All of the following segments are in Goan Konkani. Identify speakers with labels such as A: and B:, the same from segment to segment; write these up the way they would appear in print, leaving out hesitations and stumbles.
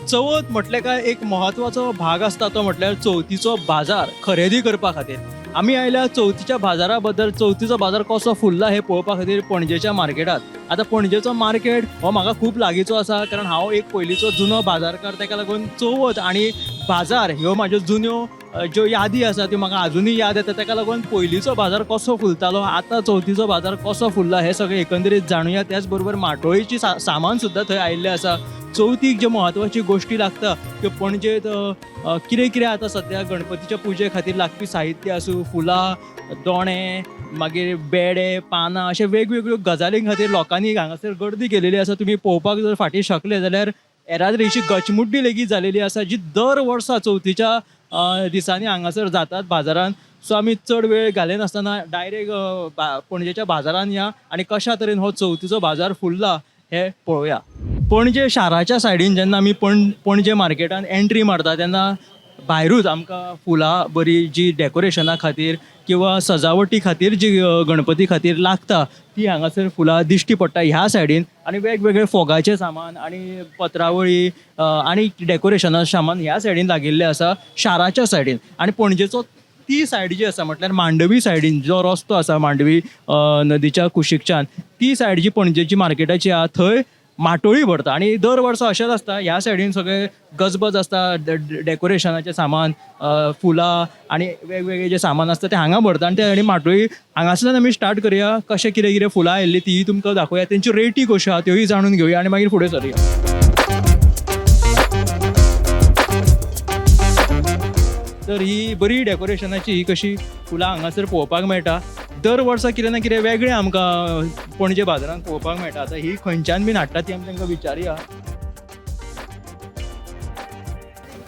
A: चवथ म्हटलें काय एक म्हत्वाचो भाग आसता तो म्हटल्यार चवथीचो बाजार खरेदी करपा खातीर. आमी आयल्या चवथीच्या बाजारा बद्दल. चवथीचो बाजार कसो फुल्ला हें पळोवपा खातीर पणजेच्या मार्केटात. आतां पणजेचो मार्केट हो म्हाका खूब लागींचो आसा, कारण हांव एक पयलींचो जुनो बाजारकार. ताका लागून चवथ आनी बाजार ह्यो म्हाज्यो जुन्यो ज्यो यादी आसा त्यो म्हाका आजुनूय याद येता. ताका लागून पयलींचो बाजार कसो फुलतालो, आतां चवथीचो बाजार कसो फुल्ला हें सगळें एकंदरीत जाणुया. त्याच बरोबर माटोळेची सामान सुद्दां थंय आयिल्लें आसा. चवथीक ज्यो म्हत्वाच्यो गोश्टी लागता त्यो पणजेत कितें कितें आतां सद्या गणपतीच्या पुजे खातीर लागपी साहित्य आसूं, फुलां, दोणे, मागीर बेडे, पानां, अशे वेगवेगळ्यो गजालीं खातीर लोकांनी हांगासर गर्दी केलेली आसा. तुमी पळोवपाक जर फाटीं शकले जाल्यार येरादारीची गचमुड्डी लेगीत जालेली आसा, जी दर वर्सा चवथीच्या दिसांनी हांगासर जातात बाजारान. सो आमी चड वेळ घालयनासतना डायरेक्ट पणजेच्या बाजारान या आनी कशा तरेन हो चवथीचो बाजार फुल्ला हें पळोवया. पणजे शाराच्या सायडीन जेन्ना आमी पणजे मार्केटान एंट्री मारता तेन्ना भायरूच आमकां फुलां बरी जी डेकोरेशना खातीर किंवा सजावटी खातीर जी गणपती खातीर लागता ती हांगासर फुलां दिश्टी पडटा ह्या सायडीन. आनी वेगवेगळे फोगाचें सामान आनी पत्रावळी आनी डेकोरेशना सामान ह्या सायडीन लागिल्लें आसा शाराच्या सायडीन. आनी पणजेचो ती सायड जी आसा म्हटल्यार मांडवी सायडीन जो रस्तो आसा मांडवी नदीच्या कुशीकच्यान ती सायड जी पणजेची मार्केटाची आहा थंय माटोळी भरता. आनी दर वर्सा अशेंच आसता, ह्या सायडीन सगळें गजबज आसता, डेकोरेशनाचें सामान, फुलां आनी वेगवेगळे जे सामान आसता तें हांगा भरता. आनी ते सायडीन माटोळी हांगासरल्यान आमी स्टार्ट करुया. कशें कितें कितें फुलां आयिल्लीं तीय तुमकां दाखोवया, तेंच्यो रेटी कश्यो आहा त्योय जाणून घेवया आनी मागीर फुडें सरया. तर ही बरी डेकोरेशनाची ही कशी फुलां हांगासर पळोवपाक मेळटा. दर वर्सा कितें ना कितें वेगळें आमकां पणजे बाजारांत पळोवपाक मेळटा. आतां ही खंयच्यान बीन हाडटा ती आमी तांकां विचारया.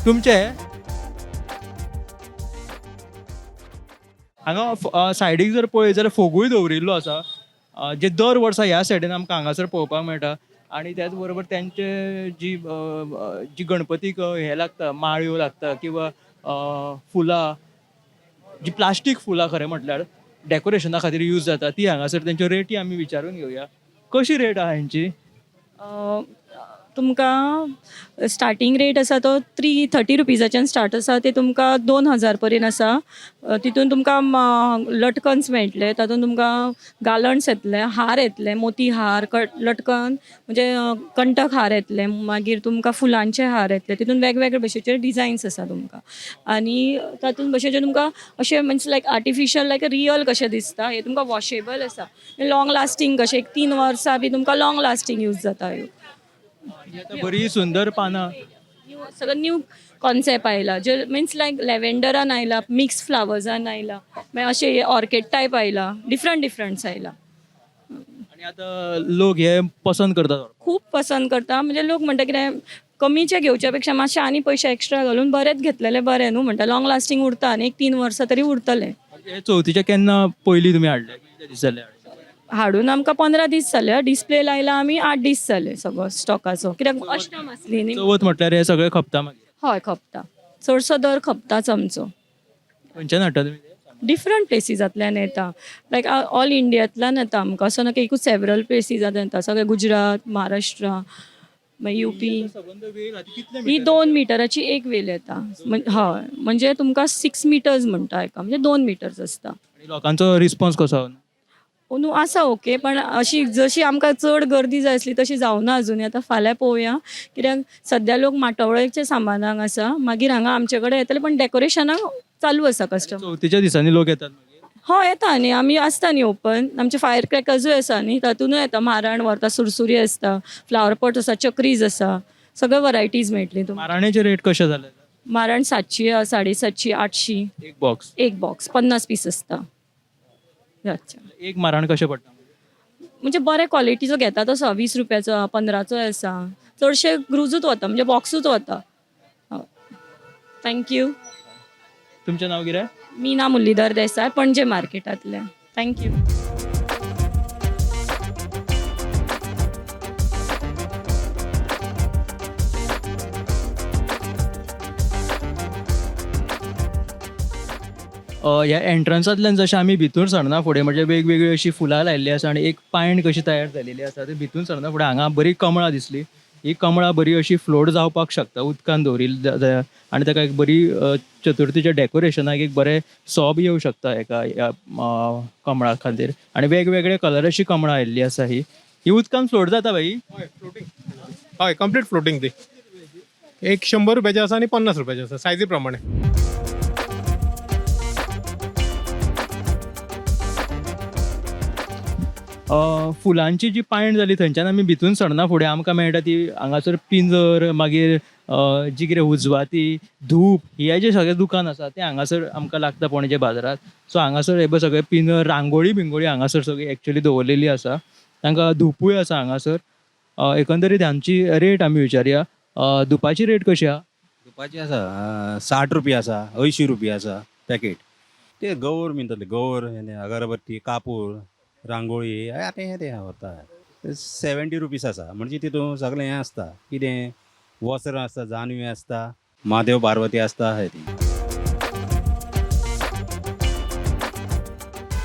A: तुमचे हांगा सायडीक जर पळयत जाल्यार फोगूय दवरिल्लो आसा, जे दर वर्सा ह्या सायडीन आमकां हांगासर पळोवपाक मेळटा. आनी त्याच बरोबर तेंचे जी जी गणपतीक हें लागता, माळयो लागता किंवा फुलां, जी प्लास्टीक फुलां खरें म्हटल्यार डेकोरेशना खातीर यूज जाता ती हांगासर तेंच्यो रेटी आमी विचारून घेवया. कशी रेट आहा हेंची?
B: तुमकां स्टार्टींग रेट आसा तो 330 रुपीजाच्यान स्टार्ट आसा, ते तुमकां 2000 पर्यंत आसा. तितून तुमकां लटकन्स मेळटले, तातूंत तुमकां गालंट्स येतले, हार येतले, मोती हार, लटकन म्हणजे कंटक हार येतले, मागीर तुमकां फुलांचे हार येतले. तितून वेगवेगळे भशेचे डिजायन्स आसा तुमकां. आनी तातूंत भशेचे तुमकां अशें म्हणजे लायक आर्टिफिशियल लायक रियल कशें दिसता. हें तुमकां वॉशेबल आसा, लॉंग लास्टींग कशें, एक 3 वर्सां बी तुमकां लॉंग लास्टींग यूज जाता. ह्यो
A: ही आतां बरी सुंदर पानां
B: सगळं न्यू कॉन्सेप्ट आयला, जे मिन्स लायक लॅव्हेंडरान आयला, मिक्स फ्लावर्सान आयला, मागीर अशें ऑर्किड टायप आयला, डिफरंट डिफरंट्स आयला.
A: आनी आतां लोक हे पसंत करतात.
B: खूब पसंत करता. म्हणजे लोक म्हणटा कितें कमीचे घेवच्या पेक्षा मातशे आनी पयशे एक्स्ट्रा घालून बरेंच घेतलेले बरें न्हू, म्हणटा लॉंग लास्टींग उरता आनी एक 3 वर्सां तरी उरतलें.
A: हे चवथीचे केन्ना पयलीं तुमी हाडले? कितले दीस जाले हाडून?
B: हाडून आमकां 15 दीस जाले, डिस्प्ले लायला आमी 8 दीस जाले सगळो स्टॉकाचो, कित्याक अश्टम आसली न्ही.
A: चवथ म्हटल्यार हे सगळे खपता मागीर.
B: हय खपता, चडसो दर खपताच आमचो.
A: खंयच्यान हाडटा तुमी?
B: डिफरंट प्लेसीसांतल्यान येता, लायक ऑल इंडियांतल्यान येता आमकां, असो ना की एकूच सेवरल प्लेसीसांतल्यान येता, सगळे गुजरात, महाराष्ट्र, मागीर युपी.
A: सबंद वेल आतां कितले
B: ही 2 मिटराची एक वेल येता, हय, म्हणजे तुमकां 6 मिटर्स म्हणटा हेका, म्हणजे 2 मिटर्स आसता.
A: आनी लोकांचो रिस्पॉन्स कसो?
B: न्हू आसा ओके, पण अशी जशी आमकां चड गर्दी जाय आसली तशी जावना अजून. आतां फाल्यां पळोवया, कित्याक सद्या लोक माटोळेच्या सामानाक आसा, मागीर हांगा आमचे कडेन येतले, पण डेकोरेशनाक चालू आसा कस्टमर.
A: चवथीच्या दिसांनी लोक येतात मागीर?
B: हय येता न्ही, आमी आसता न्ही ओपन, आमचे फायर क्रॅकर्सूय आसा न्ही, तातूंतय येता, माराण व्हरता, सुरसुरी आसता, फ्लावर पॉट आसा, चक्रीज आसा, सगळे वरायटीज मेळटली तुमकां.
A: माराण्याचे रेट कशे जाले?
B: माराण 700, 750, 800.
A: एक बॉक्स?
B: एक बॉक्स 50 पीस आसता. अच्छा.
A: एक माराण कशें पडटा?
B: म्हणजे बरे क्वॉलिटीचो घेता तसो 20 रुपयाचो, 15चो आसा, चडशे ग्रुजूच वता, म्हणजे बॉक्सूच वता. हय. Thank you.
A: तुमचें नांव कितें?
B: मीना मुरलीधर देसाय, पणजे मार्केटांतलें. Thank you.
A: ह्या एंट्रन्सांतल्यान जशें आमी भितूर सरना फुडें म्हणजे वेगवेगळी अशीं फुलां लायिल्लीं आसा आनी एक पायण कशी तयार जालेली आसा. ते भितून सरना फुडें हांगा बरी कमळां दिसली. ही कमळां बरी अशी फ्लोट जावपाक शकता उदकान दवरिल्ली आनी ताका एक बरी चतुर्थीच्या डेकोरेशनाक एक बरें सोब येवं शकता एका ह्या कमळा खातीर. आनी वेगवेगळे कलराची कमळां आयिल्ली आसा. ही ही उदकान फ्लोट जाता भाई?
C: हय, फ्लोटींग. हय, कंप्लीट फ्लोटींग ती. एक 100 रुपयाचे आसा आनी 50 रुपयाचे आसा, सायजी प्रमाणे.
A: फुलांची जी पायण जाली थंयच्यान आमी भितून सरना फुडें आमकां मेळटा ती हांगासर पिंजर, मागीर जी कितें उजवाती, धूप, हे जे सगळें दुकान आसा तें हांगासर आमकां लागता पणजे बाजारांत. सो हांगासर हे पळय सगळें पिंजर, रांगोळी बिंगोळी हांगासर सगळी एक्चुली दवरलेली आसा. तांकां धुपूय आसा हांगासर. एकंदरीत हांची रेट आमी विचारया. धुपाची रेट कशी आहा?
D: धुपाची आसा 60 रुपया आसा, 80 रुपया आसा पॅकेट. ते गौर म्हणटाले, गौर, अगरबत्ती, कापूर, रांगोळी, आतां हें तें व्हरता. 70 रुपीज आसा. म्हणजे तितून सगळें हें आसता, कितें वस्त्रां आसता, जानवीं आसता, म्हादेव पार्वती आसता, हय ती.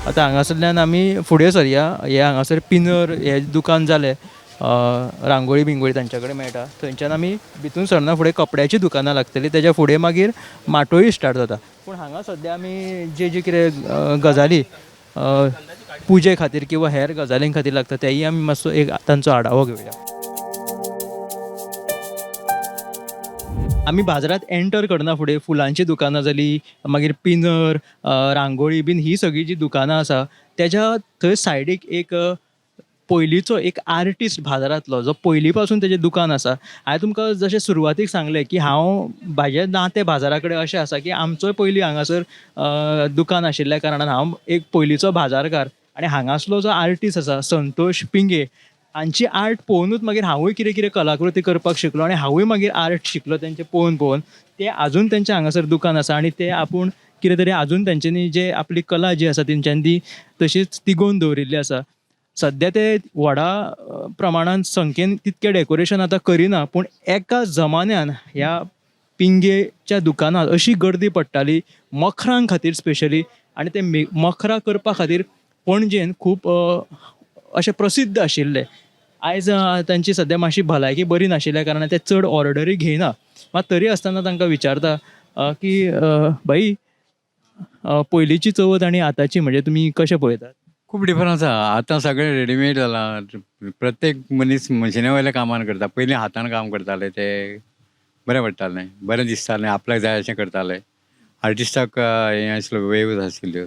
A: आतां हांगासरल्यान आमी फुडें सरया. हे हांगासर पिंजर हे दुकान जालें, रांगोळी बिंगोळी तांच्या कडेन मेळटा. थंयच्यान आमी भितून सरना फुडें कपड्याचीं दुकानां लागतलीं, तेज्या फुडें मागीर माटोळी स्टार्ट जाता. पूण हांगा सद्या आमी जे जे कितें गजाली पुजे खातीर किंवा हेर गजालीं खातीर लागता तेयी आमी मातसो एक तांचो आडावो घेवया. आमी बाजारांत एंटर करना फुडें फुलांचीं दुकानां जालीं, मागीर पिंजर, रांगोळी बीन ही सगळीं जीं दुकानां आसा तेज्या थंय सायडीक एक पयलींचो एक आर्टिस्ट बाजारांतलो जो पयलीं पासून तेजें दुकान आसा. हांवें तुमकां जशें सुरवातीक सांगलें की हांव म्हाजें नातें बाजारा कडेन अशें आसा की आमचोय पयलीं हांगासर दुकान आशिल्ल्या कारणान हांव एक पयलींचो बाजारकार आनी हांगासलो जो आर्टिस्ट आसा संतोश पिंगे हांची आर्ट पळोवनूच मागीर हांवूय कितें कितें कलाकृती करपाक शिकलो आनी हांवूय मागीर आर्ट शिकलो तेंचें पळोवन पळोवन. ते आजून तेंचें हांगासर दुकान आसा आनी ते आपूण कितें तरी आजून तेंच्यांनी जे आपली कला जी आसा तेंच्यांनी ती तशीच तिगोवन दवरिल्ली आसा. सद्या ते व्हडा प्रमाणान संख्येन तितकें डेकोरेशन आतां करिना, पूण एका जमान्यान ह्या पिंगेच्या दुकानार अशी गर्दी पडटाली मखरां खातीर स्पेशली. आनी ते मखरां करपा खातीर पणजेन खूब अशें प्रसिद्ध आशिल्ले. आयज तांची सद्या मातशी भलायकी बरी नाशिल्ल्या कारणान ते चड ऑर्डरी घेयना. मात तरी आसतना तांकां विचारता की भाई, पयलींची चवथ आनी आतांची म्हणजे तुमी कशें पळयतात?
E: खूब डिफरन्स आसा. आतां सगळें रेडीमेड जालां. प्रत्येक मनीस मशिना वयल्या कामान करता. पयलीं हातान काम करताले, ते बरें पडटालें, बरें दिसतालें, आपल्याक जाय अशें करताले. आर्टिस्टाक हें आसलो, वेव्स आशिल्ल्यो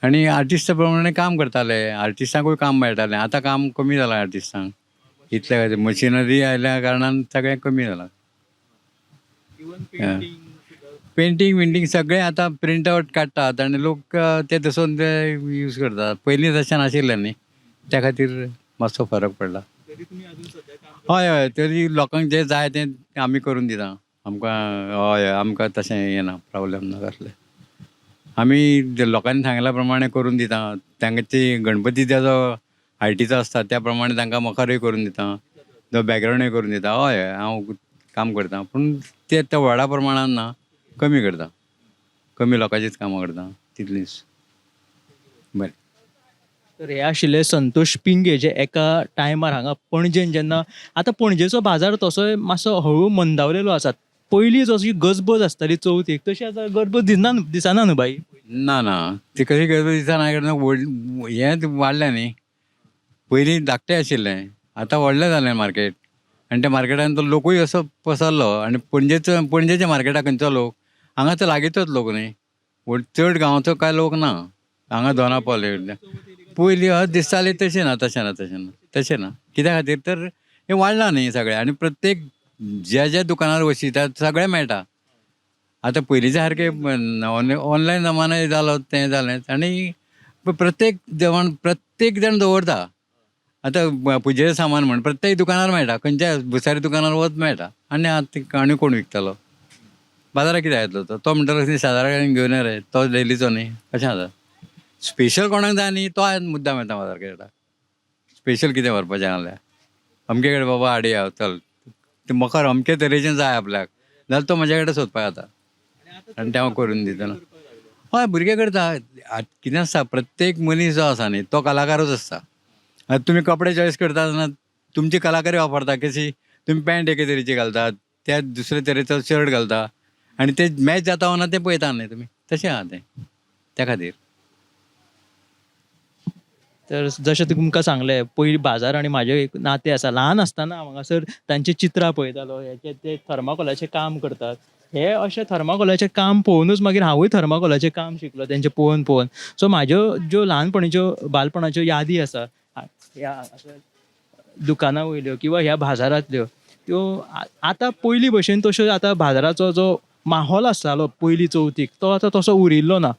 E: आनी आर्टिस्टा प्रमाणे काम करताले. आर्टिस्टांकूय काम मेळटालें. आतां काम कमी जालां आर्टिस्टांक, इतल्या खातीर मशिनरी आयल्या कारणान सगळें कमी जालां. पेंटींग विंटींग सगळें आतां प्रिंट आवट काडटात आनी लोक ते दसून ते यूज करतात. पयलीं तशें नाशिल्लें न्ही, त्या खातीर मातसो फरक पडला. हय हय, तरी लोकांक जें जाय तें आमी करून दिता. आमकां हय हय, आमकां तशें येना, प्रोब्लेम ना कसलें. आमी लोकांनी सांगल्या प्रमाणे करून दिता. तांची गणपती जो हायटीचो आसता त्या प्रमाणे तांकां मखरूय करून दिता, जो बॅकग्रावंडूय करून दिता. हय हय, हांव काम करता, पूण ते त्या व्हडा प्रमाणान ना, कमी करता, कमी लोकांचीच कामां करता तितलींच. बरें.
A: तर हे आशिल्ले संतोष पिंगे जे एका टायमार हांगा पणजेन जेन्ना आतां पणजेचो बाजार तसोय मातसो हळू मंदावलेलो आसा. पयलीं जशी गजबज आसताली चवथीक तशी आतां गजबज दिसना, दिसना न्हू बाई?
E: ना ना, ती कशी गजबज दिसना, कारण हें वाडलें न्ही. पयलीं धाकटें आशिल्लें, आतां व्हडलें जालें मार्केट आनी त्या मार्केटान तो लोकूय असो पसरलो. आनी पणजेच्या मार्केटाक खंयचो लोक, हांगा तर लागींचोच लोक न्ही, चड गांवचो कांय लोक ना हांगा. दोना पावले पयलीं हय दिसतालें तशें ना, तशें ना, तशें ना, तशें ना. कित्या खातीर तर हें वाडलां न्ही सगळें. आनी प्रत्येक ज्या ज्या दुकानार वचता सगळें मेळटा आतां. पयलींच्या सारकें ऑनलायन जमाना जालो, तें जालें. आनी प्रत्येक जेवण प्रत्येक जाण दवरता आतां. पुजेचें सामान म्हण प्रत्येक दुकानार मेळटा, खंयच्याय भुसारी दुकानार वच मेळटा. आनी आतां आनी कोण विकतलो? बाजाराक कित्याक येतलो तो? तो म्हणटलो न्ही शेजारा कडेन घेवन यो रे, तो डेलीचो न्ही. अशें जाता. स्पेशल कोणाक जाय न्ही तो मुद्दाम येता मार्केटाक. स्पेशल कितें व्हरपाचें जाल्यार अमके कडेन बाबा हाडया, चल तें मखर अमके तरेचें जाय आपल्याक जाल्यार तो म्हज्या कडेन सोदपाक येता आनी तें हांव करून दितलो. हय, भुरगे करता. आतां कितें आसता, प्रत्येक मनीस जो आसा न्ही तो कलाकारूच आसता. आतां तुमी कपडे चॉयस करता आसतना तुमची कलाकारी वापरता. कशी तुमी पॅन्ट एके तरेची घालतात, त्या दुसरे तरेचो शर्ट घालता आनी ते मॅच जाता ना तें पळयता न्ही तुमी. तशें आहा तें, त्या खातीर.
A: तर जशें तुमकां सांगलें, पयलीं बाजार आनी म्हाजें एक नातें आसा. ल्हान आसतना हांव हांगासर तांची चित्रां पळयतालो, हेचे ते थर्माकोलाचें काम करतात. हे अशें थर्माकोलाचें काम पळोवनूच मागीर हांवूय थर्माकोलाचें काम शिकलो तेंचें पळोवन पळोवन. सो म्हाज्यो ज्यो ल्हानपणीच्यो बालपणाच्यो यादी आसा ह्या दुकाना वयल्यो किंवा ह्या बाजारांतल्यो, त्यो आतां पयलीं भशेन तश्यो आतां बाजाराचो जो माहोल आसतालो पयलीं चवथीक तो आतां तसो उरिल्लो ना.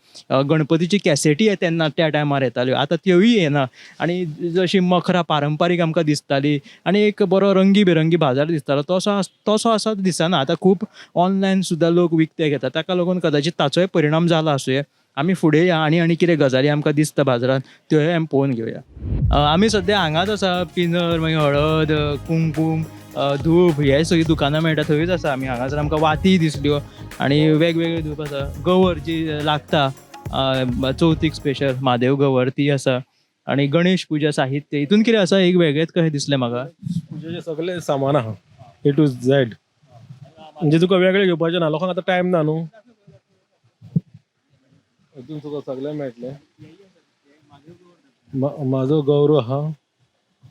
A: गणपतीची कॅसेटी तेन्ना त्या टायमार येताल्यो, आतां त्योय येना. आनी जशी मखरां पारंपारीक आमकां दिसताली आनी एक बरो रंगी बिरंगी बाजार दिसतालो तसो तसो आसा दिसना. आतां खूब ऑनलायन सुद्दां लोक विकते घेतात, ताका लागून कदाचीत ताचोय परिणाम जाला आसुये. आमी फुडें या आनी आनी कितें गजाली आमकां दिसता बाजारांत त्योय आमी पळोवन घेवया. आमी सद्या हांगाच आसा, पिंजर, मागीर हळद, कुंकूम, धूप हे सगळीं दुकानां मेळटा थंयच आसा आमी. हांगासर आमकां वाती दिसल्यो आनी वेगवेगळे धूप आसा. गवर जी लागता चवथीक स्पेशल म्हादेव गवर ती आसा. आनी गणेश पुजा साहित्य हितून कितें आसा एक वेगळेंच कशें दिसलें म्हाका.
C: पुजेचें सगळें सामान आहा ए टू झॅड, म्हणजे तुका वेगळें घेवपाचें ना, लोकांक आतां टायम ना न्हू. हितून तुका सगळें मेळटलें. म्हाजो गौरव आहा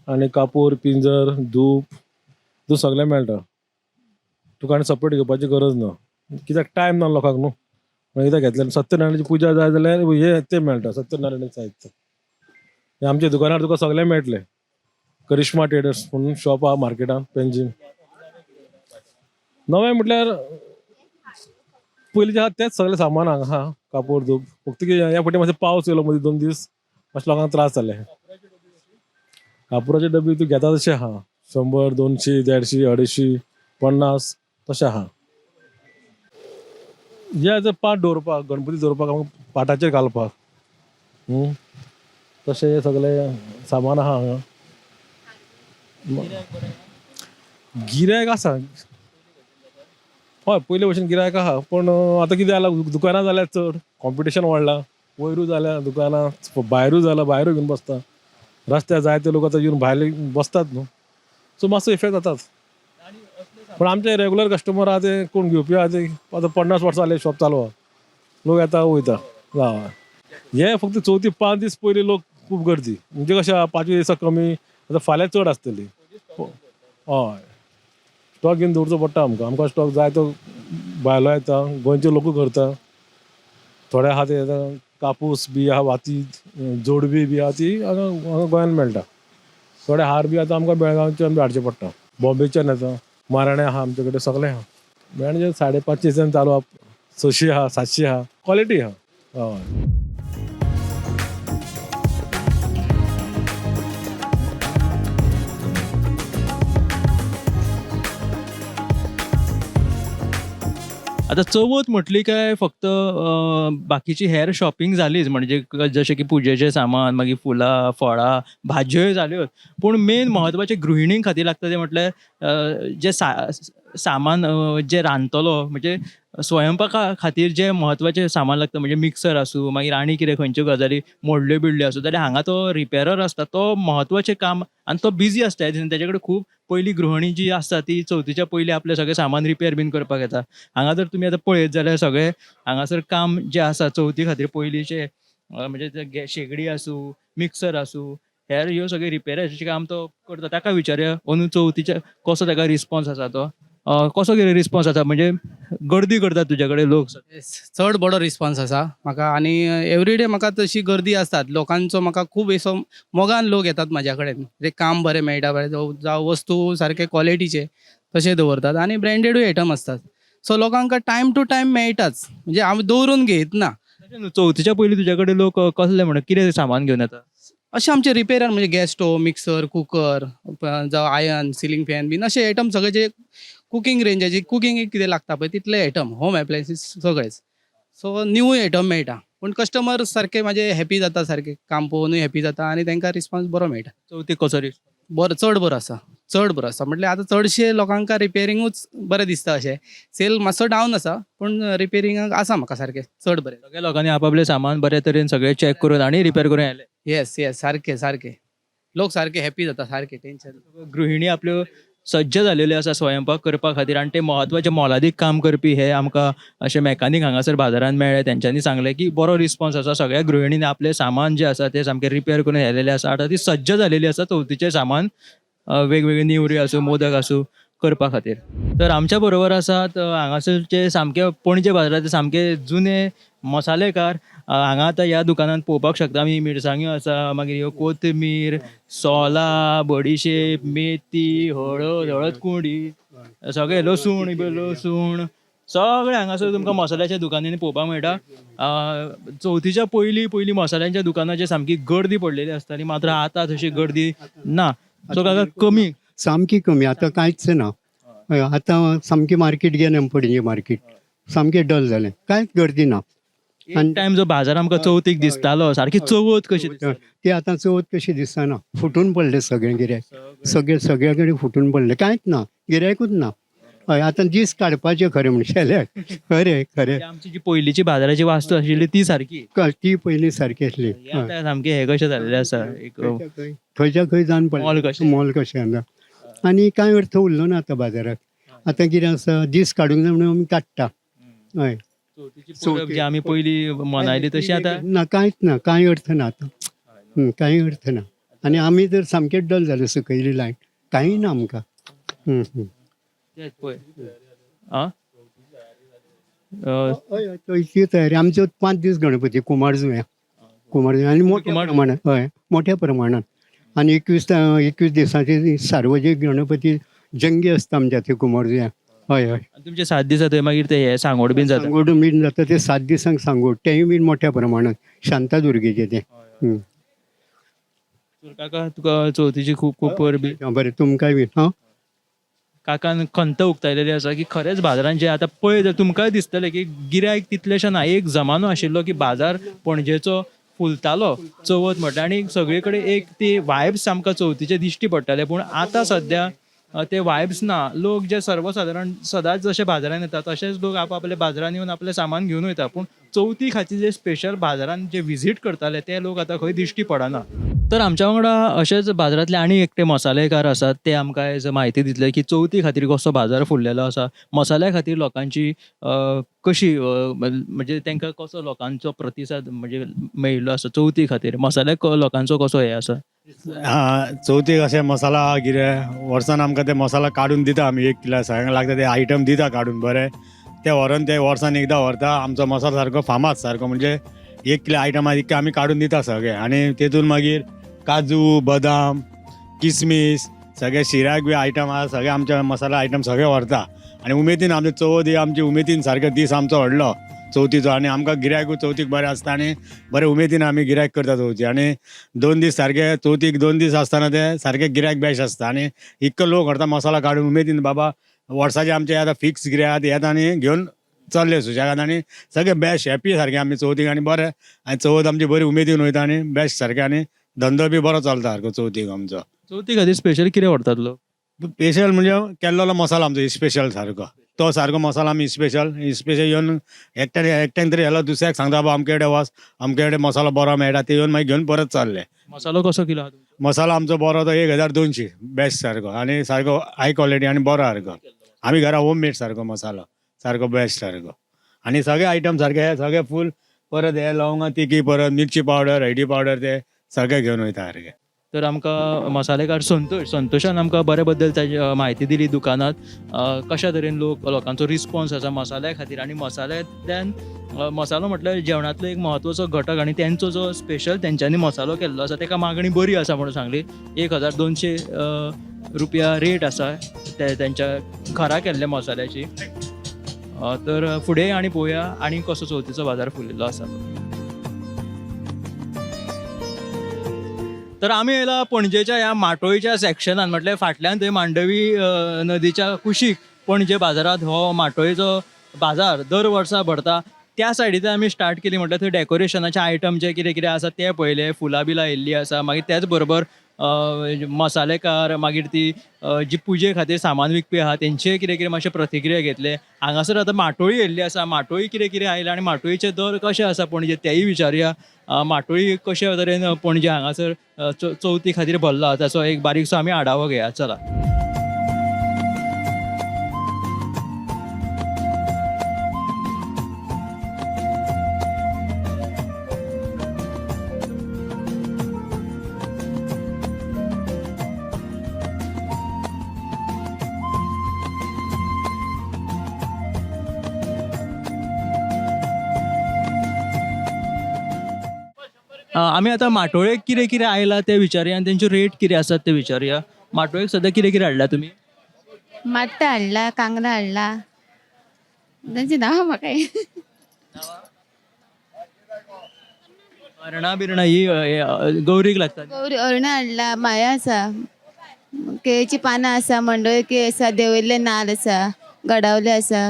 C: आनी कापूर, पिंजर, धूप, तूं सगळें मेळटा तुका, आनी सपरेट घेवपाची गरज ना, कित्याक टायम ना लोकांक न्हू. मागीर कित्याक घेतलें सत्यनारायणाची पुजा जाय जाल्यार हें तें मेळटा, सत्यनारायण साहित्य हें आमच्या दुकानार तुका सगळें मेळटलें. करिश्मा ट्रेडर्स म्हणून शॉप आहा मार्केटान पेंजीम. नवें म्हटल्यार पयलीं आहा तेंच सगळें सामान हांगा आहा, कापूर, धूप. फक्त कितें ह्या फावटी मातशें पावस येयलो मदीं 2 दीस, मातशें लोकांक त्रास जाले. कापुराचे डबी तूं घेता तशें आहा, 100, 200, 150, 250, 50 तशें आहा. हे आतां पाट दवरपाक, गणपती दवरपाक, आमकां पाटाचेर घालपाक, तशें हें सगळें सामान आहा हांगा. गिरायक आसा, हय, पयले भशेन गिरायक आहा, पूण आतां कितें जालां, दुकानां जाल्यार चड कॉम्पिटिशन वाडलां, वयरूय जाल्या दुकानां, भायरूय जालां, भायरूय घेवन बसता रस्त्यार जायते लोक आतां येवन भायले बसतात न्हू, सो मातसो इफेक्ट जाताच. पूण आमचे रेगुलर कस्टमर आहा ते कोण घेवपी आहा ते आतां 50 वर्सां जाले शॉप चालू आहा, लोक येता वयता. हय, हे फक्त चवथी 5 दीस पयलीं लोक खूब गर्दी, म्हणजे कशें आहा, 5 दिसा कमी, आतां फाल्यां चड आसतली. हय, स्टॉक घेवन दवरचो पडटा आमकां, आमकां स्टॉक जाय तो भायलो येता, गोंयचे लोकूय करता. थोडे आहा ते आतां कापूस बी आहा, वाती, जोडवी बी आहा ती हांगा हांगा गोंयांत मेळटा. थोडे हार बी आतां आमकां बेळगांवच्यान बी हाडचे पडटा, बॉम्बेच्यान येता. माराणे आहा आमचे कडेन, सगळें आहा. म्हणजे 550 चालू आहा, 600 आहा, 700 आहा, क्वॉलिटी आहा. हय.
A: आतां चवथ म्हटली काय फक्त बाकीची हेर शॉपिंग जालीच, म्हणजे जशें की पुजेचें सामान, मागीर फुलां, फळां, भाजयोय जाल्योच, पूण मेन म्हत्वाचें गृहिणीं खातीर लागता तें म्हटल्यार जें सामान जें रांदतलो, म्हणजे स्वयंपाका खातीर जें म्हत्वाचें सामान लागता, म्हणजे मिक्सर आसूं, मागीर आनी कितें खंयच्यो गजाली मोडल्यो बिडल्यो आसूं, जाल्यार हांगा तो रिपेरर आसता, तो म्हत्वाचें काम आनी तो बिजी आसता ह्या दिसांनी. तेजे कडेन खूब पयलीं गृहिणी जी आसता ती चवथीच्या पयलीं आपलें सगळें सामान रिपेर बीन करपाक येता. हांगा जर तुमी आतां पळयत जाल्यार सगळें हांगासर काम जें आसा चवथी खातीर पयलींचें, म्हणजे ते शेगडी आसूं, मिक्सर आसूं, हेर ह्यो सगळ्यो रिपेराचें काम तो करता. ताका विचारया अंदू चवथीचे कसो ताका रिस्पोन्स आसा तो, कसो कितें रिस्पोन्स आसा, म्हणजे गर्दी करतात तुज्या कडेन लोक?
F: चड बरो रिस्पोन्स आसा म्हाका आनी एवरीडे म्हाका तशी गर्दी आसतात लोकांचो, म्हाका खूब असो मोगान लोक येतात म्हाज्या कडेन, ते काम बरें मेळटा, बरें जावं वस्तू सारके क्वॉलिटीचे तशे दवरतात आनी ब्रँडेडूय आयटम आसतात, सो लोकांक टायम टू टायम मेळटाच, म्हणजे आमी दवरून घेयत ना.
A: तशें न्हू, चवथीच्या पयलीं तुज्या कडेन लोक कसले म्हणून कितें सामान घेवन येता?
F: अशें आमचे रिपेरर म्हणजे गॅस स्टोव, मिक्सर, कुकर, जावं आयन, सिलींग फॅन बीन अशे आयटम सगळे जे कुकींग रेंजाची कुकींगेक कितें लागता पळय तितले आयटम, होम एप्लायन्सीस सगळेच. सो न्यू आयटम मेळटा, पूण कस्टमर सारके म्हाजे हॅपी जाता, सारके काम पळोवनूय हॅपी जाता आनी तांकां रिस्पॉन्स बरो मेळटा.
A: चवथीक कसो रिस्पॉन्स?
F: बरो, चड बरो आसा, चड बरो आसा. म्हटल्यार आतां चडशे लोकांक रिपेरींगूच बरें दिसता अशें. सेल मातसो डावन आसा, पूण रिपेरींगाक आसा म्हाका सारकें चड बरें.
A: सगळ्या लोकांनी आपापलें सामान बरे तरेन सगळें चॅक करून आनी रिपेर करून आयले.
F: येस येस, सारकें सारकें, लोक सारके हॅपी जाता सारके, टेंशन.
A: गृहिणी आपल्यो सज्ज जालेल्यो आसा स्वयंपाक करपा खातीर आनी ते म्हत्वाचें मोलादीक काम करपी हे आमकां अशे मॅकानीक हांगासर बाजारांत मेळ्ळे. तेंच्यांनी सांगलें की बरो रिस्पॉन्स आसा, सगळ्या गृहिणींनी आपलें सामान जें आसा तें सामकें रिपेर करून व्हेलेलें आसा. आतां ती सज्ज जालेली आसा चवथीचें सामान वेगवेगळे नेवऱ्यो आसूं, मोदक आसूं करपा खातीर. तर आमच्या बरोबर आसात हांगासरचे सामके पणजे बाजारांतले सामके जुने मसालेकार. हांगा आतां ह्या दुकानांत पळोवपाक शकता आमी, मिरसांग्यो आसा, मागीर ह्यो कोथमीर, सोलां, बडिशेप, मेथी, हळद, हळद कुंडी, सगळें लसूण, लसूण सगळें हांगासर तुमकां मसाल्याच्या दुकानांनी पळोवपाक मेळटा. चवथीच्या पयलीं पयलीं मसाल्यांच्या दुकानाचेर सामकी गर्दी पडलेली आसताली, मात्र आतां तशी गर्दी ना. सो काका कमी
G: सामकी कमी, आतां कांयच ना. हय, आतां सामकी मार्केट गेलें, पणजे मार्केट सामकें डल जालें, कांयच गर्दी ना.
A: एक टायम जो बाजार आमकां चवथीक दिसतालो, सारकी चवथ कशी दिसताली.
G: ती आतां चवथ कशी दिसना, फुटून पडलें सगळें गिरायक, सगळें सगळ्या कडेन फुटून पडलें, कांयच ना, गिरायकूच ना. हय, आतां दीस काडपाचे खरें म्हणशें जाल्यार, खरें खरें.
A: ती आमची जी पयलींची बाजाराची वास्तू आशिल्ली ती सारकी
G: ती पयलीं सारकी आसली.
A: हे आतां सामकें हें कशें जाल्लें आसा, एक
G: खंयच्या खंय जावन
A: मॉल
G: पडलें,
A: कशें.
G: मॉल कशें आसा. आनी कांय अर्थ उरलो ना आतां बाजाराक. आतां कितें आसा, दीस काडूंक जाय म्हणून आमी काडटा. हय,
A: चवथीची परब जी आमी पयलीं मनयली तशी आतां
G: ना, कांयच ना, कांय अर्थ ना आतां. कांय अर्थ ना. आनी आमी तर सामकेच डल जाले, सकयली लायन कांय ना आमकां. हम्म, हम्म.
A: तेंच पळय आं
G: हय हय, चवथीची तयारी आमच्यो 5 दीस गणपती कुमारजुव्यां, कुमारजुव्यां आनी मोठ्या प्रमाणात. हय, मोठ्या प्रमाणात. आनी 21 दिसांची सार्वजनीक गणपती जंगी आसता आमच्या थंय कुमारजुव्यां. हय हय.
A: आनी तुमचे 7 दीस जाता, मागीर ते हे सांगोड बीन जाता.
G: सांगोड बीन जाता ते 7 दिसांक सांगोड, तेंय बीन मोठ्या प्रमाणात, शांतादुर्गेचें तें.
A: तर काका तुका चवथीची खूब खूब परबीं.
G: बरें, तुमकांय बीन. हां.
A: काकान खंत उक्तायलेली आसा की खरेंच बाजारांत जे आतां पळय जर तुमकांय दिसतलें की गिरायक तितलेशें ना. एक जमानो आशिल्लो की बाजार पणजेचो फुलतालो चवथ म्हटल्यार आनी सगळे कडेन एक ती वायब्स आमकां चवथीचे दिश्टी पडटाले, पूण आतां सद्या ते वायब्स ना. लोक जे सर्वसादारण सदांच जशे बाजारांत येता तशेंच लोक आपआपल्या बाजारांत येवन आपलें सामान घेवन वयता, पूण चवथी खातीर जे स्पेशल बाजारांत जे विजीट करताले ते लोक आतां खंय दिश्टी पडना. तर आमच्या वांगडा अशेच बाजारांतले आनी एकटे मसालेकार आसात, ते आमकां आयज म्हायती दितले की चवथी खातीर कसो बाजार फुल्लेलो आसा, मसाल्या खातीर लोकांची कशी म्हणजे तांकां कसो लोकांचो प्रतिसाद म्हणजे मेळिल्लो आसा, चवथी खातीर मसाल्याक लोकांचो कसो हे आसा.
H: हा, चवथीक अशें मसाला कितें वर्सान आमकां ते मसाला काडून दिता आमी, 1 किलो सगळ्यांक लागता ते आयटम दिता काडून बरें, ते व्हरोन ते वर्सान एकदां व्हरता. आमचो मसालो सारको फामाद सारको, म्हणजे 1 किलो आयटम आहा इतके आमी काडून दिता सगळे. आनी तेतून मागीर काजू, बदाम, किसमीस, सगळे शिऱ्याक बी आयटम आहा, सगळे आमचे मसाला आयटम सगळे व्हरता. आनी उमेदीन आमचे चवथ ही आमची उमेदीन सारको दीस आमचो व्हडलो चवथीचो. आनी आमकां गिरायकूय चवथीक बरें आसता आनी बरें उमेदीन आमी गिरायक करता चवथी. आनी 2 दीस सारके चवथीक 2 दीस आसतना ते सारके गिरायक बेस्ट आसता आनी इतको लोक व्हरता मसाला काडून उमेदीन, बाबा वर्साचे आमचे आतां फिक्स गिरायक येता आनी घेवन चल्ले सुशेगाद आनी सगळे बेस्ट हॅपी सारके आमी चवथीक आनी बरें. आनी चवथ आमची बरी उमेदीन वयता आनी बेस्ट सारके आनी धंदो बी बरो चलता सारको चवथीक आमचो.
A: चवथी खातीर स्पेशल कितें व्हरतात लोक?
H: स्पेशल म्हणजे केल्लोलो मसालो आमचो स्पेशल सारको, तो सारको मसालो आमी स्पेशल स्पेशल येवन एकट्यान एकट्यान तरी येलो दुसऱ्याक सांगता बाबा अमके कडेन वच, अमके कडेन मसालो बरो मेळटा, ते येवन मागीर घेवन परत चल्ले.
A: मसालो कसो किलो आहा तुमचो?
H: मसालो आमचो बरो तो 1200 बेस्ट सारको आनी सारको हाय क्वॉलिटी आनी बरो सारको. आमी घरा होम मेड सारको मसालो सारको बेस्ट सारको. आनी सगळे आयटम सारके हे सगळे फूल, परत हे लवंगां तिकी, परत मिरची पावडर, हळदी पावडर, ते सगळे घेवन वयता सारके.
A: तर आमकां मसालेकार संतोषान आमकां बरे बद्दल ताजी म्हायती दिली दुकानांत कशा तरेन लोकांचो रिस्पॉन्स आसा मसाल्या खातीर. आनी मसाल्यांतल्यान मसालो म्हटल्यार जेवणांतलो एक म्हत्वाचो घटक आनी तेंचो जो स्पेशल तेंच्यांनी मसालो केल्लो आसा तेका मागणी बरी आसा म्हणून सांगली. 1200 रुपया रेट आसा तेंच्या घरा केल्ल्या मसाल्याची. तर फुडें आनी पळोवया आनी कसो चवथीचो बाजार फुलिल्लो आसा. तर आमी येयला पणजेच्या ह्या माटोळीच्या सेक्शनान, म्हटल्यार फाटल्यान थंय मांडवी नदीच्या कुशीक पणजे बाजारात हो माटोळेचो बाजार दर वर्सा भरता. त्या सायडींतल्यान आमी स्टार्ट केली म्हटल्यार थंय डेकोरेशनाचे आयटम जे कितें कितें आसा ते पळयले, फुलां बिलां येयल्लीं आसा. मागीर त्याच बरोबर मसालेकार, मागीर ती जी पुजे खातीर सामान विकपी आहा तेंचे कितें कितें मातशे प्रतिक्रिया घेतले. हांगासर आतां माटोळी येयल्ली आसा, माटोळी कितें कितें आयल्या आनी माटोळीचे दर कशे आसा पणजे तेय विचारुया. माटोळी कशे तरेन पणजे हांगासर चवथी खातीर भरला ताचो एक बारीकसो आमी आढावो घेया. चला. आमी आतां माटोळेक कितें कितें आयलां तें विचारुया आनी तेंच्यो रेट कितें आसात ते विचारुया. माटोळेक सद्या कितें कितें हाडल्या तुमी?
I: माट्टा हाडला, कांगणां हाडला. तांची नांवां म्हाका
A: अरणां बिरणां ही गौरीक लागता.
I: गौरी अरणां हाडला, माया आसा, केळीची पानां आसा, मंडळ केळी आसा, देवयल्ले नाल्ल आसा, गडावले आसा.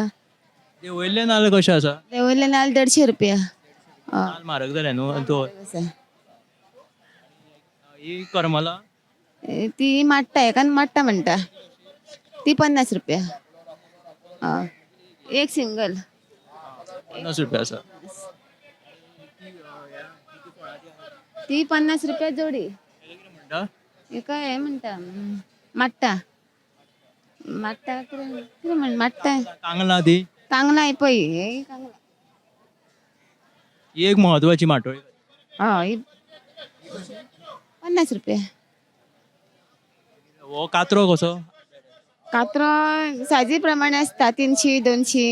A: वयले नाल्ल कशे आसा?
I: देवयल्ले नाल्ल 150 रुपया. हय.
A: नाल्ल म्हारग जाले न्हू तो.
I: आसा.
A: ही करमलां?
I: ती माट्टा, हेकान माट्टा म्हणटा, ती 50 रुपया. हय, एक सिंगल.
A: 50 रुपया आसा.
I: ती 50 रुपया जोडी.
A: म्हणटा?
I: हेका हें म्हणटा, माट्टा. माट्टा कितें कितें म्हण माट्टा.
A: कांगलां ती?
I: कांगलां ही पळय, हे कांगलां.
A: ही एक म्हत्वाची माटोळी.
I: हय, ही 50 रुपया.
A: हो कात्रो कसो?
I: कात्रो सायजी प्रमाणे आसता, 300 200.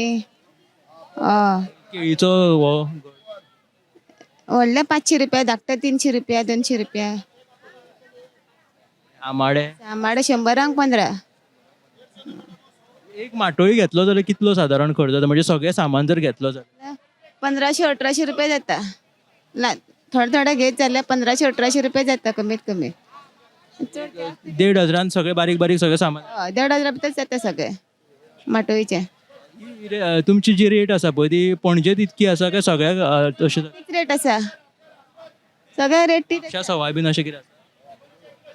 I: हय.
A: केळीचो हो?
I: व्हडले 500 रुपया, धाकटे 300 रुपया, 200 रुपया.
A: आमाडे?
I: आमाडे 100 15.
A: एक माटोळी घेतलो जाल्यार कितलो सादारण खर्च जाता? म्हणजे सगळें सामान जर घेतलो जाल्यार?
I: 1500-1800 रुपया जाता. थोडे थोडे घेत जाल्यार 1500-1800 रुपया जाता कमीत कमी.
A: 1,500 हजारान सगळें बारीक बारीक सगळें सामान?
I: हय, 1,500 भितर जाता सगळें माटोळीचें.
A: तुमची जी रेट आसा पळय ती पणजेत इतकी आसा काय सगळ्याक तशें?
I: तीच रेट आसा सगळ्या रेट तीच.
A: म्हापश्या सवाय बीन अशें कितें आसा?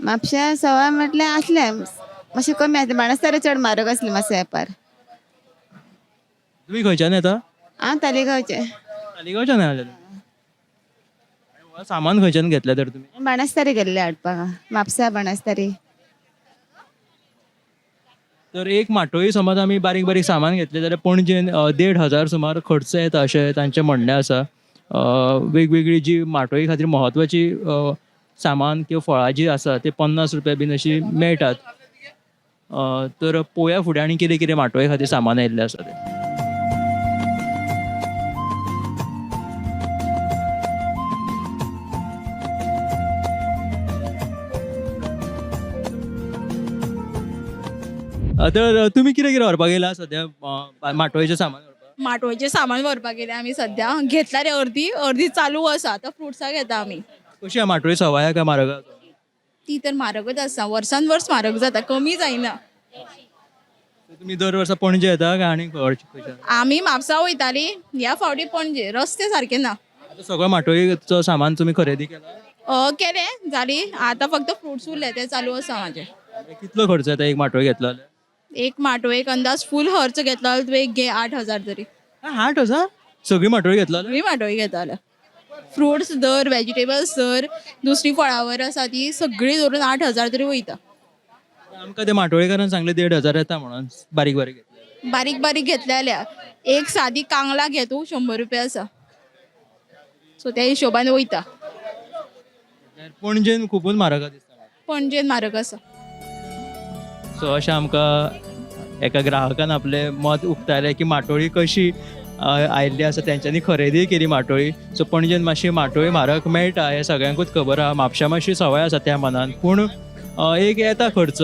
I: म्हापश्या सवाय म्हटल्यार आसलें मातशें कमी आसलें, बाणस्तारी चड म्हारग आसलें मातसो वेपार.
A: तुमी खंयच्यान येता?
I: हांव तालिगांवचें.
A: तालिगांवच्यान आयले? सामान खंयच्यान घेतलें तर तुमी?
I: बाणस्तारी गेल्लें हाडपाक, म्हापसा बाणस्तारी.
A: तर एक माटोळी समज आमी बारीक बारीक सामान घेतलें जाल्यार पणजेन 1,500 सुमार खर्च येता अशें तांचें म्हणणें आसा. वेगवेगळी जी माटोळी खातीर म्हत्वाची सामान किंवा फळां जी आसा ते 50 रुपया बीन अशी मेळटात. तर पळोवया फुडें आनी कितें कितें माटोळे खातीर सामान आयिल्लें आसा तें. तर तुमी कितें कितें व्हरपाक येयला सद्या माटोळेचें सामान व्हरपाक?
J: माटोळेचें सामान व्हरपाक गेले आमी सद्या, घेतला रे अर्दी अर्दी चालू आसा, आतां फ्रुट्सां घेता आमी.
A: कशी आहा माटोळी, सवाय आहा काय म्हारग आहा?
J: ती तर म्हारगच आसा, वर्सान वर्स म्हारग जाता, कमी जायना.
A: तुमी दर वर्सा पणजे येता काय आनी खंयच्यान?
J: आमी म्हापसा वयताली, ह्या फावटी पणजे, रस्ते सारके ना.
A: आतां सगळो माटोळीचो सामान तुमी खरेदी केला?
J: केलें जाली, आतां फक्त फ्रुट्स उरले ते चालू आसा म्हाजे.
A: कितलो खर्च येता एक माटोळी घेतलो जाल्यार?
J: एक माटोळेक अंदाज फूल खर्च घेतलो जाल्यार तुवें एक घे 8,000 तरी.
A: 8,000? सगळी माटोळी घेतलो जाल्यार?
J: सगळी माटोळी घेता जाल्यार फ्रुट्स धर, वेजिटेबल्स धर, दुसरी फळावर आसा ती सगळी धरून 8,000 तरी वयता.
A: आमकां ते माटोळेकारान सांगलें 1,500 येता म्हणून बारीक बारीक घेतले.
J: बारीक बारीक घेतले जाल्यार एक सादी कांगलां घे तूं 100 रुपया आसा, सो त्या हिशोबान वयता.
A: पणजेन खुबूच म्हारग दिसता.
J: पणजेन म्हारग आसा.
A: सो अशें आमकां एका ग्राहकान आपलें मत उक्तायलें की माटोळी कशी आयिल्ली आसा, तेंच्यांनी खरेदी केली माटोळी. सो पणजेन मातशी माटोळी म्हारग मेळटा हें सगळ्यांकूच खबर आहा. म्हापश्या मातशी सवाय आसा त्या मनान, पूण एक येता खर्च.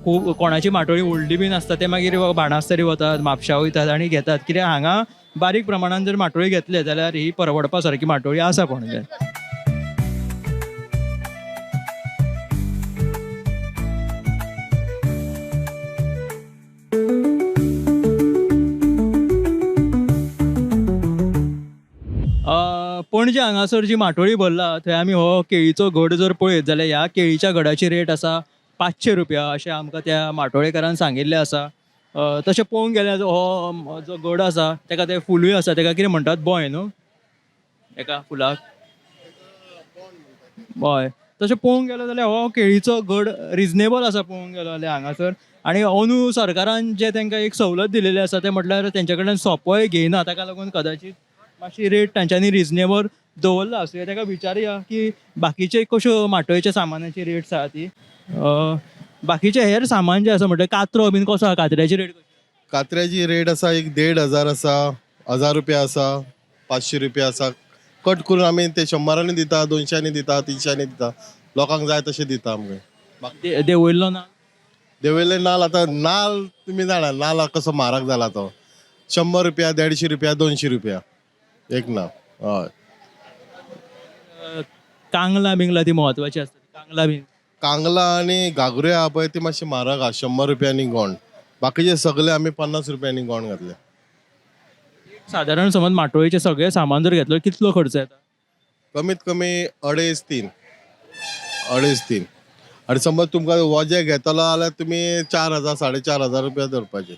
A: खूब कोणाची माटोळी व्हडली बीन आसता ते मागीर बाणास्तारी वतात, म्हापश्या वयतात आनी घेतात. कित्याक हांगा बारीक प्रमाणान जर माटोळी घेतले जाल्यार ही परवडपा सारकी माटोळी आसा पणजे. पणजे हांगासर जी माटोळी भरला थंय आमी हो केळीचो घड जर पळयत जाल्यार ह्या केळीच्या घडाची रेट आसा 500 रुपया अशें आमकां त्या माटोळेकारान सांगिल्लें आसा. तशें पळोवंक गेल्यार हो जो घड आसा तेका ते फुलूय आसा. तेका कितें म्हणटात? बोय न्हू एका फुलाक? हय. तशें पळोवंक गेलो जाल्यार हो केळीचो घड रिजनेबल आसा पळोवंक गेलो जाल्यार हांगासर. आनी अंदू सरकारान जे तांकां एक सवलत दिलेली आसा तें म्हटल्यार तेंचे कडल्यान सोंपोय घेयना. ताका लागून कदाचीत मातशी रेट तांच्यांनी रिजनेबल दवरला आसूं. ताका विचारुया की बाकीचे कश्यो माटोळेच्या सामानाची रेट्स आहा ती. बाकीचे हेर सामान जे आसा म्हटल्यार कात्रो बीन कसो आहा? कात्र्याची रेट कशी?
K: कात्र्याची रेट आसा, एक 1500 आसा, 1000 रुपया आसा, 500 रुपया आसा. कट करून आमी ते 100रांनी दिता, 200नी दिता, 300नी दिता. लोकांक जाय तशें दिता आमकां.
A: देंवयल्लो ना?
K: देवयल्ले नाल, आतां नाल तुमी जाणा नाल कसो म्हारग जाला तो. 100 रुपया, 150 रुपया, 200 रुपया एक नाल, हय.
A: कांगला बिंगला ती म्हत्वाची आसता, कांगला बीन?
K: कांगला आनी घागऱ्यो आहा पळय, ती मातशी म्हारग आहा, 100 रुपयांनी गोंड. बाकीचे सगळे आमी 50 रुपयांनी गोंड घातले.
A: सादारण समज माटोळेचें सगळें सामान जर घेतलं कितलो खर्च येता?
K: कमीत कमी अडेज तीन, अडेज तीन. आनी समज तुमकां वजें घेतलो जाल्यार तुमी 4000, 4500 रुपया धरपाचे.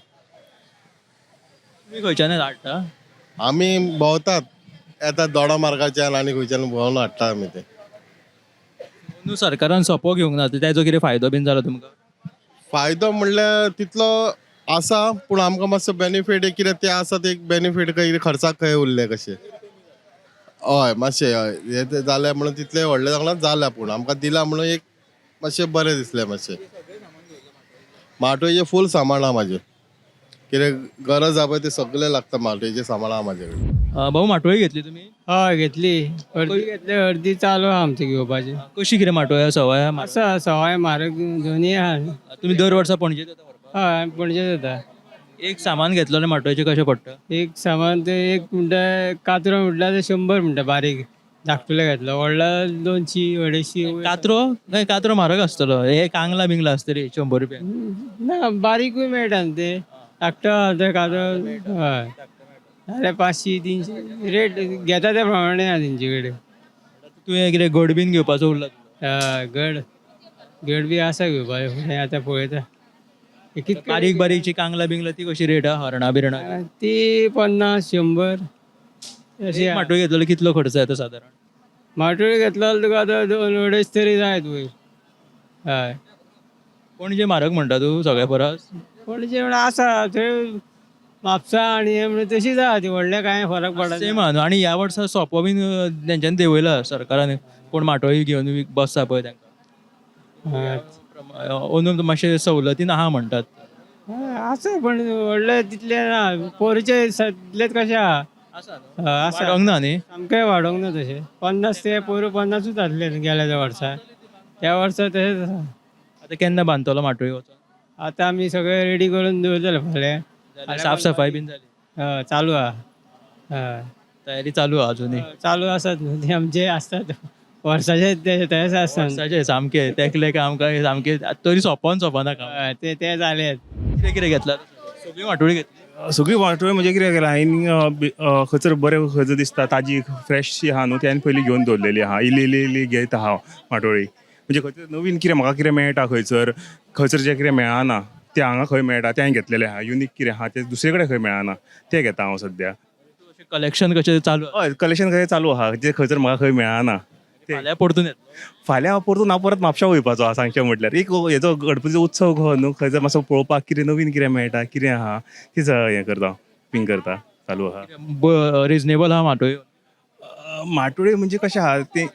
A: तुमी खंयच्यान हाडटा?
K: आमी भोंवतात, येतात दोडा मार्गाच्यान आनी खंयच्यान भोंवन हाडटा आमी ते.
A: अंदू सरकारान सोपो घेवंक ना, तेजो कितें फायदो बीन जाला तुमकां?
K: फायदो म्हणल्यार तितलो आसा, पूण आमकां मातसो बेनिफीट कितें ते आसा, ते एक बेनिफीट खंय खर्चाक खंय उरले कशे. हय, मातशें हय हें तें जालें म्हणून तितलें व्हडलें जावंक ना जालां, पूण आमकां दिलां म्हणून एक मातशें बरें दिसलें मातशें. माटोळेचें फूल सामान आहा म्हाजें. कितें गरज आहा पळय, तें सगळें लागता माटोळेचें सामान आहा म्हाजे कडेन.
A: भाऊ, माटोळी घेतली तुमी?
F: हय, घेतली. अर्दी घेतली, अर्दी चालू आहा आमची घेवपाची.
A: कशी कितें माटोळी आसा? सवाय आहा?
F: आसा, सवाय म्हारग दोनी आहा.
A: तुमी दर वर्सा पणजे येता व्हरपाक?
F: हय, आमी पणजे येता.
A: एक सामान घेतलो जाल्यार माटोळेचें कशें पडटा?
F: एक सामान ते एक म्हणटा, कात्रो म्हणल्यार ते 100 म्हणटा. बारीक धाकटुले घेतलो, व्हडलो 200, 250.
A: कात्रो? नाही, कात्रो म्हारग आसतलो. हे कांगला बिंगला आसतली 100 रुपया.
F: ना, बारीकूय मेळटा न्हू ते. धाकटो आहा ते कात्रो, हय. जाल्यार 500, 300 रेट घेता त्या प्रमाणे आहा तेंचे कडेन.
A: तुवें कितें गड बीन घेवपाचो उरला?
F: हय, गड गड बी आसा घेवपाक. फुडें आतां पळयता कितके.
A: बारीक बारीकची कांगला बिंगला ती कशी रेट आहा? हरणां बिरणां?
F: ती 50, 100 अशी
A: एक
F: आहा.
A: माटोळी घेतलो कितलो खर्च येता सादारण?
F: माटोळी घेतलो जाल्यार तुका आतां दोन अडेच तरी जायत वयर, हय.
A: पणजे म्हारग म्हणटा तूं सगळ्या परस?
F: पणजे म्हणल्यार आसा थंय, म्हापसा आनी हें म्हणल्यार तशीच आहा ती. व्हडलें कांय फरक पडना.
A: सेम आहा न्हू. आनी ह्या वर्सा सोपो बीन तेंच्यांनी देंवयला सरकारान. कोण माटोळी घेवन बसता पळय तांकां, अंदू मातशें सवलतीन आहा म्हणटात.
F: हय, आसा, पण व्हडलें तितलें ना. पोरचे तितलेंच कशें आहा.
A: आसा न्हू?
F: हय, आसा.
A: वाडोंक ना न्ही?
F: सामकें वाडोंक ना तशें. 50 ते पोरूं 50ूच आसले गेल्या त्या वर्सा. त्या वर्सा तशेंच आसा.
A: आतां केन्ना बांदतलो माटोळी वचोन?
F: आतां आमी सगळें रेडी करून दवरतले फाल्यां.
A: साफ सफाई बीन जाली?
F: हय, चालू आहा, हय.
A: तयारी चालू आहा अजुनूय?
F: चालू आसात न्हू ते आमचे आसतात वर्साचे ते तेच आसता.
A: वर्साचे सामके तेकले काम काय सामके तरी सोंपोन सोंपना काम.
F: हय, ते ते जाले.
A: कितें कितें घेतला? सगळी माटोळी घेतली?
L: सगळी माटोळी म्हणजे कितें केलां हांवें, खंयसर बरें खंयसर दिसता ताजी फ्रेशशी आहा न्हू, ती हांवें पयलीं घेवन दवरलेली आहा. इल्ली इल्ली इल्ली घेत आहा माटोळी. म्हणजे खंयसर नवीन कितें म्हाका कितें मेळटा, खंयसर खंयसर जें कितें मेळना तें हांगा खंय मेळटा तें हांवें घेतलेलें आहा. युनीक कितें आहा तें दुसरे कडेन खंय मेळना तें घेता हांव सद्या.
A: कलेक्शन कशें चालू आहा?
L: हय, कलेक्शन कशें चालू आहा, जें खंयसर म्हाका खंय मेळना तें.
A: फाल्यां परतून येतलो?
L: फाल्यां हांव परतून हांव परत म्हापशा वयपाचो आहा. सांगचें म्हटल्यार एक हेजो गणपतीचो उत्सव कहो न्हू, खंयसर मातसो पळोवपाक कितें नवीन कितें मेळटा, कितें आहा तीच हें करता, पिंग करता, चालू आहा.
A: रिजनेबल आहा माटोळी?
L: माटोळी म्हणजे कशें आहा तें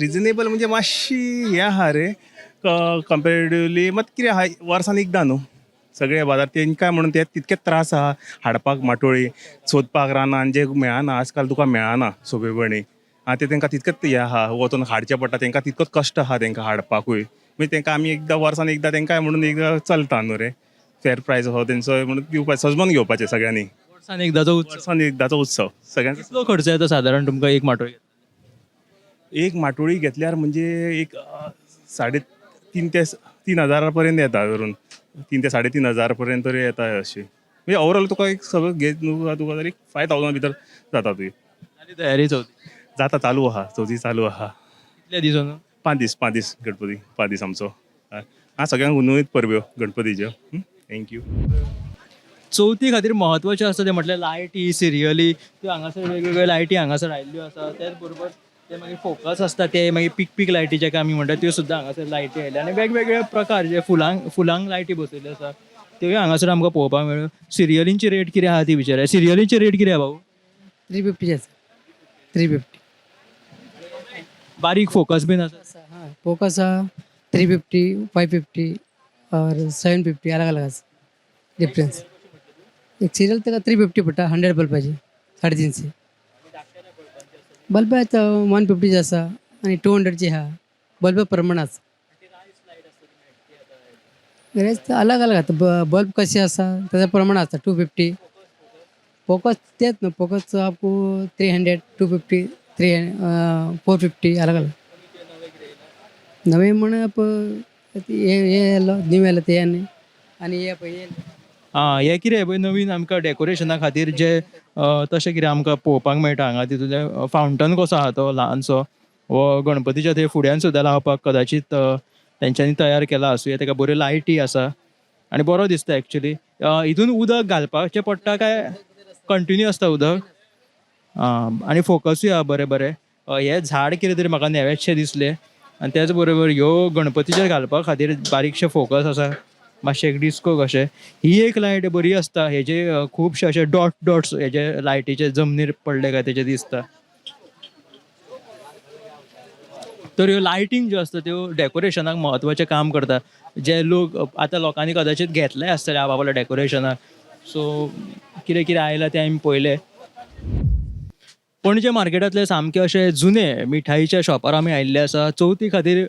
L: रिजनेबल म्हणजे मातशी हें आहा रे कंपेरेटिवली. मात कितें आहा, वर्सान एकदां न्हू सगळे बाजार, तेंकां म्हणून ते तितकेच त्रास आहा हाडपाक माटोळी, सोदपाक रानान जे मेळना. आजकाल तुका मेळना सोंपेपणी. आं, ते तेंकां तितकेच हें आहा, वचोन हाडचें पडटा तेंकां, तितकोच कश्ट आहा तेंकां हाडपाकूय. मागीर तेंकां आमी एकदां वर्सान एकदां तेंकां म्हणून एकदां चलता न्हू रे. फेर प्रायस हो तेंचो म्हणून दिवपा सजमोन घेवपाचें सगळ्यांनी.
A: वर्सान एकदाचो उत्सव.
L: वर्सान एकदाचो उत्सव सगळ्यांचो.
A: कितलो खर्च येता सादारण तुमकां एक माटोळी?
L: एक माटोळी घेतल्यार म्हणजे एक 3.5 ते 3 हजारा पर्यंत येता धरून, 3 ते 3.5 हजार पर्यंत तरी येता अशी. म्हणजे ओवरऑल तुका एक सगळं घेत न्हू तुका तरी 5000 भितर जाता तुजी.
A: जाली तयारी चवथी?
L: जाता चालू आहा, चवथी चालू आहा.
A: कितले दीस अंदू?
L: 5 दीस, 5 दीस गणपती, 5 दीस आमचो. हय. आं, सगळ्यांक हुनूच परब्यो गणपतीच्यो. Thank you.
A: चवथी खातीर म्हत्वाचें आसता तें म्हटल्यार लायटी, सिरियली. त्यो हांगासर वेगवेगळ्यो लायटी हांगासर आयिल्ल्यो आसा. त्याच बरोबर ते मागीर फोकस आसता, ते मागीर पीक पीक लायटी जाका आमी म्हणटा त्यो सुद्दां हांगासर लायटी आयल्या. आनी वेगवेगळे प्रकार जे फुलांक फुलांक लायटी बसयल्ल्यो आसा त्योय हांगासर आमकां पळोवपाक मेळ्ळ्यो. सिरियलींची रेट कितें आहा ती विचारया. सिरियलींची रेट कितें आहा भाऊ?
M: 350 आसा, 350.
A: बारीक फोकस बीन आसा?
M: हां, फोकस आहा 350, 550 और 750, अलग अलग आसा डिफरन्स. एक सिरियल ताका 350 पडटा, 100 बल्बाची 350. बल्ब आतां 150चे आसा आनी 200चे आहा, बल्ब प्रमाण आसा. रेट अलग अलग आतां बल्ब कशे आसा ताच्या प्रमाण आसता. 250 फोकस तेच न्हू, फोकस आपको 300, 250, 3, 450, अलग अलग. नवे म्हण हे हे येयलो न्यू येयलो ते आनी आनी हे पळय हे.
A: आं, हें कितें पळय नवीन आमकां डेकोरेशना खातीर जे तशें कितें आमकां पळोवपाक मेळटा हांगा. तितूंतलें फावंटन कसो आहा तो ल्हानसो, हो गणपतीच्या थंय फुड्यान सुद्दां लावपाक कदाचीत तेंच्यांनी तयार केला आसुये. तेका बऱ्यो लायटी आसा आनी बरो दिसता एक्चुली. हितून उदक घालपाचें पडटा काय कंटिन्यू आसता उदक? आं, आनी फोकसूय आहा बरें बरें. हें झाड कितें तरी म्हाका नवेंचशें दिसलें. आनी त्याच बरोबर ह्यो गणपतीचेर घालपा खातीर बारीकशे फोकस आसा, मातशें एक डिस्को कशें. ही एक लायट बरी आसता, हेजे खुबशे अशे डॉट डॉट्स हेजे लायटीचे जमनीर पडले काय तेजे दिसता. तर ह्यो लायटींग ज्यो आसता त्यो डेकोरेशनाक म्हत्वाचें काम करता, जे लोक आतां लोकांनी कदाचीत घेतले आसतले आप आपल्या डेकोरेशनाक. सो कितें कितें आयलां तें आमी पळयलें. पणजे मार्केटांतले सामके अशे जुने मिठाईच्या शॉपार आमी आयिल्ले आसा. चवथी खातीर,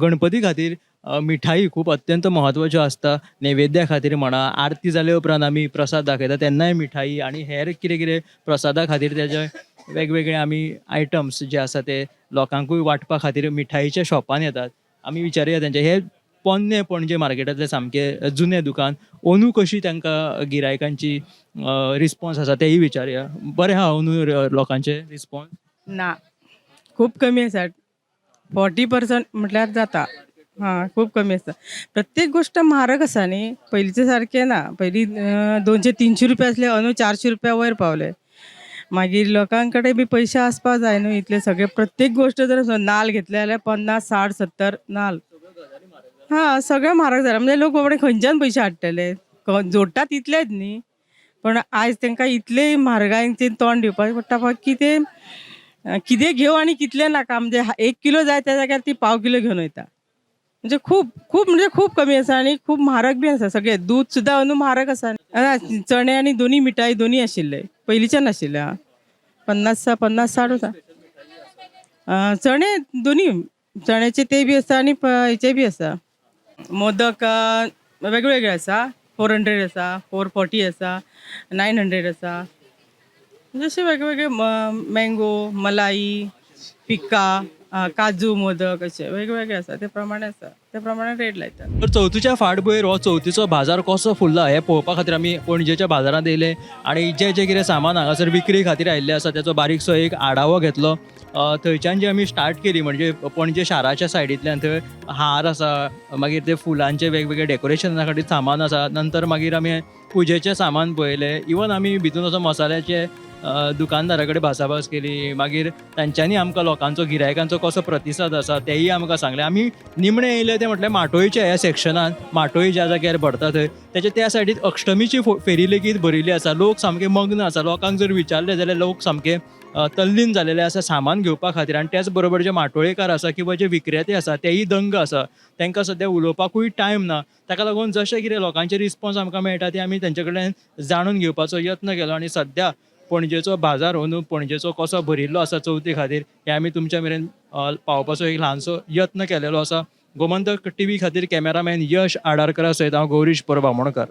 A: गणपती खातीर मिठाई खूब अत्यंत म्हत्वाच्यो आसता. नैवेद्या खातीर म्हणा, आरती जाले उपरांत आमी प्रसाद दाखयता तेन्नाय मिठाई आनी हेर कितें कितें प्रसादा खातीर तेजे वेगवेगळे आमी आयटम्स जे आसा ते लोकांकूय वांटपा खातीर मिठाईच्या शॉपान येतात. आमी विचारुया तेंचे, हे पोन्ने पणजे मार्केटांतले सामके जुने दुकान, अंदू कशी तांकां गिरायकांची रिस्पॉन्स आसा तेय विचारुया. बरें आहा अंदू लोकांचे रिस्पॉन्स?
N: ना, खूब कमी आसा. 40% म्हटल्यार जाता. हां, खूब कमी आसा. प्रत्येक गोश्ट म्हारग आसा न्ही, पयलींचे सारकें ना. पयलीं 200-300 रुपया आसले, अंदू 400 रुपया वयर पावले. मागीर लोकां कडेन बी पयशे आसपा जाय न्हू इतले सगळे. प्रत्येक गोश्ट जर नाल घेतले जाल्यार 50, 60, 70 नाल. हां, सगळें म्हारग जालां. म्हणजे लोक बाबडे खंयच्यान पयशे हाडटले? जोडटा तितलेच न्ही, पण आयज तांकां इतले म्हारगायेचें तोंड दिवपाक पडटा. फक्त कितें कितें घेवं आनी कितलें नाका. म्हणजे 1 किलो जाय त्या जाग्यार ती पाव किलो घेवन वयता. म्हणजे खूब खूब म्हणजे खूब कमी आसा आनी खूब म्हारग बी आसा सगळें. दूद सुद्दां अंदू म्हारग आसा. चणे आनी दोनी मिठाई दोनी आशिल्ले, पयलींच्यान आशिल्ले. आं, 50 50 60 आसा. चणे दोनी, चण्याचे ते बी आसा आनी हेचे बी आसा. मोदक वेगवेगळे आसा. 400 आसा, 440 आसा, 900 आसा. जशे वेगवेगळे मँगो, मलाई, पिका, काजू मोदक अशे वेगवेगळे आसा. ते प्रमाणे आसा, ते प्रमाणे रेट लायतात.
A: तर चवथीच्या फाटभुंयेर हो चवथीचो बाजार कसो फुल्ला हें पळोवपा खातीर आमी पणजेच्या बाजारांत येयले आनी जें जें कितें सामान हांगासर विक्री खातीर आयिल्लें आसा तेचो बारीकसो एक आढावो घेतलो. थंयच्यान जी आमी स्टार्ट केली म्हणजे पणजे शाराच्या सायडींतल्यान, थंय हार आसा, मागीर ते फुलांचे वेगवेगळे डेकोरेशना खातीर सामान आसा, नंतर मागीर आमी पुजेचें सामान पळयलें. इवन आमी भितून असो मसाल्याचे दुकानदारा कडेन भासाभास केली. मागीर तांच्यांनी आमकां लोकांचो गिरायकांचो कसो प्रतिसाद आसा तेयी आमकां सांगलें. आमी निमणें येयले तें म्हटल्यार माटोळीच्या ह्या सेक्शनान, माटोळी ज्या जाग्यार भरता थंय तेच्या त्या सायडीन अष्टमीची फेरी लेगीत भरिल्ली आसा. लोक सामके मग्न आसा. लोकांक जर विचारलें जाल्यार लोक सामके तल्लीन जालेले आसा सामान घेवपा खातीर. आनी त्याच बरोबर जे माटोळेकार आसा किंवा जे विक्रेते आसा तेयी दंग आसा. तांकां सद्या उलोवपाकूय टायम ना. ताका लागून जशें कितें लोकांचे रिस्पोन्स आमकां मेळटा ते आमी तेंचे कडल्यान जाणून घेवपाचो यत्न केलो. आनी सद्या पणजेचो बाजार अंदू पणजेचो कसो भरिल्लो आसा चवथी खातीर हें आमी तुमच्या मेरेन पावोवपाचो एक ल्हानसो यत्न केलेलो आसा. गोमंतक टीव्ही खातीर कॅमेरामॅन यश आडारकरा सयत हांव गौरीश परब आमोणकर.